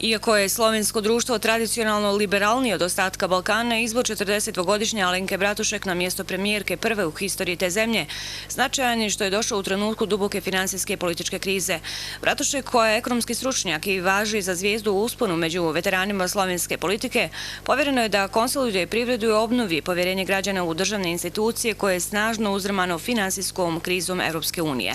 Iako je slovensko društvo tradicionalno liberalnije od ostatka Balkana, izbor 40-godišnje Alenke Bratušek na mjesto premijerke prve u historiji te zemlje značajan je što je došao u trenutku duboke finansijske i političke krize. Bratušek, koja je ekonomski stručnjak i važi za zvijezdu u usponu među veteranima slovenske politike, povjereno je da konsoliduje privredu i obnovi povjerenje građana u državne institucije koje je snažno uzdrmano finansijskom krizom Evropske unije.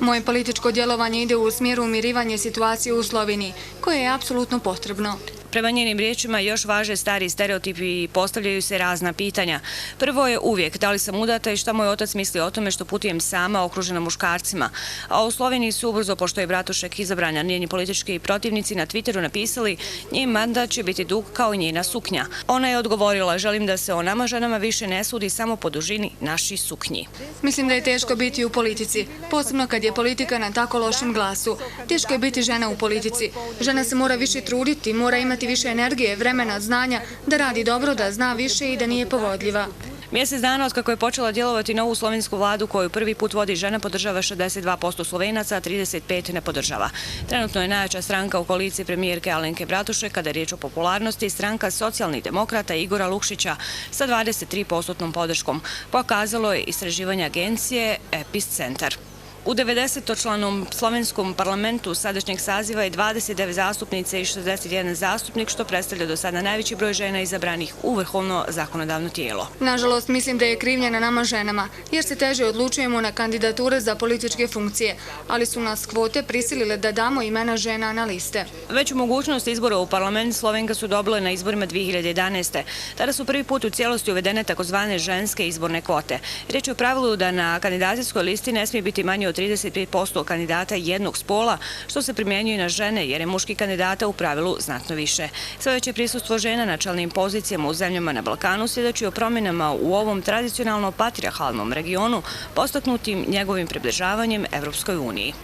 Moje političko djelovanje ide u smjeru umirivanja situacije u Sloveniji, koje je apsolutno potrebno. Prema njenim riječima još važe stari stereotipi i postavljaju se razna pitanja. Prvo je uvijek da li sam udata i šta moj otac misli o tome što putujem sama okružena muškarcima. A u Sloveniji su ubrzo, pošto je Bratušek izabran, a njeni politički protivnici na Twitteru napisali njen mandat će biti dug kao i njena suknja. Ona je odgovorila: želim da se o nama ženama više ne sudi samo po dužini naših suknji. Mislim da je teško biti u politici, posebno kad je politika na tako lošem glasu. Teško je biti žena u politici. Žena se mora više truditi, mora imati više energije, vremena, znanja, da radi dobro, da zna više i da nije povodljiva. Mjesec dana od kako je počela djelovati novu slovensku vladu koju prvi put vodi žena, podržava 62% Slovenaca, a 35% ne podržava. Trenutno je najjača stranka u koaliciji premijerke Alenke Bratušek, kada je riječ o popularnosti, stranka socijalnih demokrata Igora Lukšića sa 23% podrškom. Pokazalo je istraživanje agencije Episcentar. U 90-članom slovenskom parlamentu sadašnjeg saziva je 29 zastupnica i 61 zastupnik, što predstavlja do sada najveći broj žena izabranih u vrhovno zakonodavno tijelo. Nažalost, mislim da je krivnja na nama ženama, jer se teže odlučujemo na kandidature za političke funkcije, ali su nas kvote prisilile da damo imena žena na liste. Veću mogućnost izbora u parlament Slovenka su dobile na izborima 2011. Tada su prvi put u cijelosti uvedene takozvane ženske izborne kvote. Riječ je o pravilu da na kandidacijskoj listi ne smije biti manje od 35% kandidata jednog spola, što se primjenjuje na žene jer je muških kandidata u pravilu znatno više. Sve veće prisustvo žena na čelnim pozicijama u zemljama na Balkanu svjedoči o promjenama u ovom tradicionalno patrijarhalnom regionu, postaknutim njegovim približavanjem Evropskoj uniji.